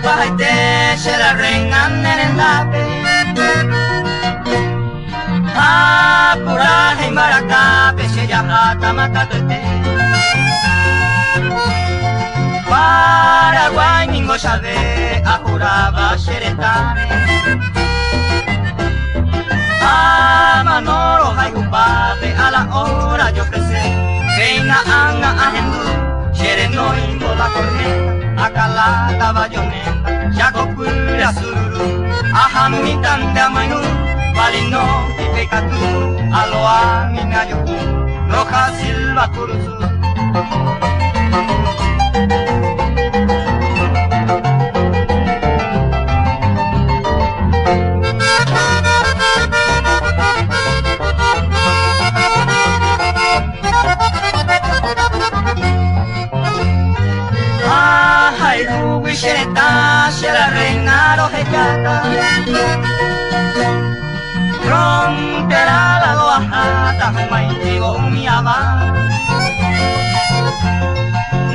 Ipahaite che la reina ne rendápe. Ha purahéi mbarakápe che jahátama katuete. Paraguái ningo chave ajuráva che retãre. Ha mano rohayhupápe a la hora jofrese. Péina ág̃a ahendu che renóimbo la corneta akaláta bayoneta Chaco pyra sururu ahamitante amoirũ Palino ipekatu aloa mime ajuhu Roja Silva kurusu. Ahayhúgui che retã che la reina rohejáta. Frontera la aháta humaitĩvo umi ava.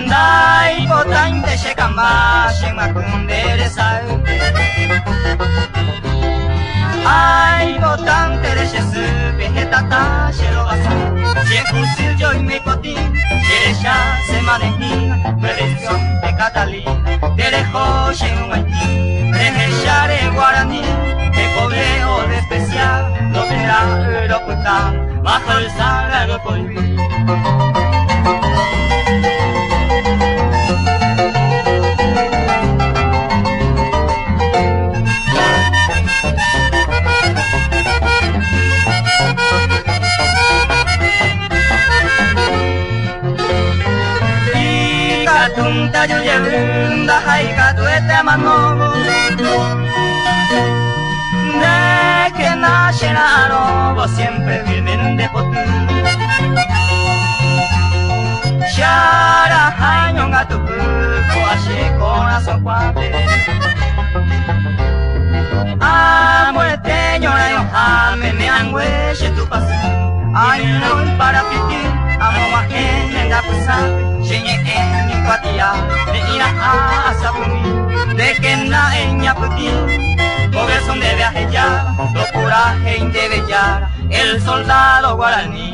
Ndaipotáinte che kamba che myakỹ nde resaýpe. Aipotánte re che sýpe hetata che rovasa. Che fusil joime ipotĩ che recha semanehína Redención de Catalina tereho che humaitĩ rehecháre guarani tekove odespecial lo térã yropyta bajo el sagrado poyvi. Ikatunta jujevy ndahaikatuete amanóvo. Ndékena che ra'arõvo siempre firme nde poty. Che araha ñongatupy ko'a che korasõ kuápe. Amuete ñorairõha meme angue che tupãsy. Airũ parapiti amog̃uahẽ nendapysápe che ñe'ẽ mi kuatia ne'ĩraha asapymi. Ndékena eñapytĩ ko verso ndéve ahejáva ndopurahéi ndéve jára el soldado guaraní.